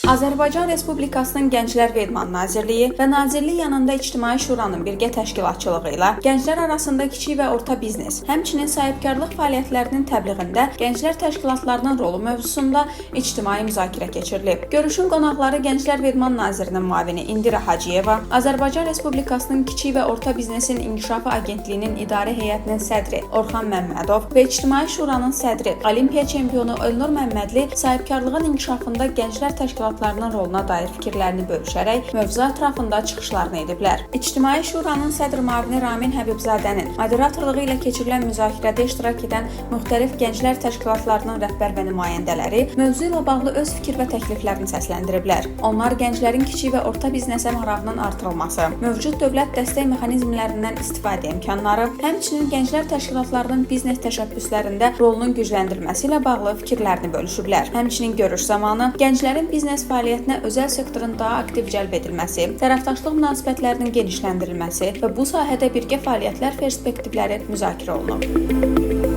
Azərbaycan Respublikasının Gənclər və İdman Nazirliyi və Nazirlik yanında İctimai Şuranın birgə təşkilatçılığı ilə gənclər arasında kiçik və orta biznes, həmçinin sahibkarlıq fəaliyyətlərinin təbliğində gənclər təşkilatlarının rolu mövzusunda ictimai müzakirə keçirilib. Görüşün qonaqları Gənclər və İdman Nazirinin müavini Indira Hacıyeva, Azərbaycan Respublikasının Kiçik və Orta Biznesin İnkişafı Agentliyinin İdarə Heyətinin sədri Orxan Məmmədov və İctimai Şuranın sədri, Olimpiya çempionu Elnur Məmmədli sahibkarlığın inkişafında gənclər təşkilatlarının roluna dair fikirlərini bölüşərək mövzu ətrafında çıxışlarını ediblər. İctimai Şuranın sədr müavini Ramin Həbibzadənin moderatorluğu ilə keçirilən müzakirədə iştirak edən müxtəlif gənclər təşkilatlarının rəhbər və nümayəndələri mövzu ilə bağlı öz fikir və təkliflərini səsləndiriblər. Onlar gənclərin kiçik və orta biznesə marağının artırılması, mövcud dövlət dəstək mexanizmlərindən istifadə imkanları, həmçinin gənclər təşkilatlarının biznes təşəbbüslərində rolunun gücləndirilməsi ilə bağlı fikirlərini bölüşüblər. Həmçinin görüş zamanı gənclərin biznes fəaliyyətinə özəl sektorun daha aktiv cəlb edilməsi, tərəfdaşlıq münasibətlərinin genişləndirilməsi və bu sahədə birgə fəaliyyətlər perspektivləri müzakirə olunub.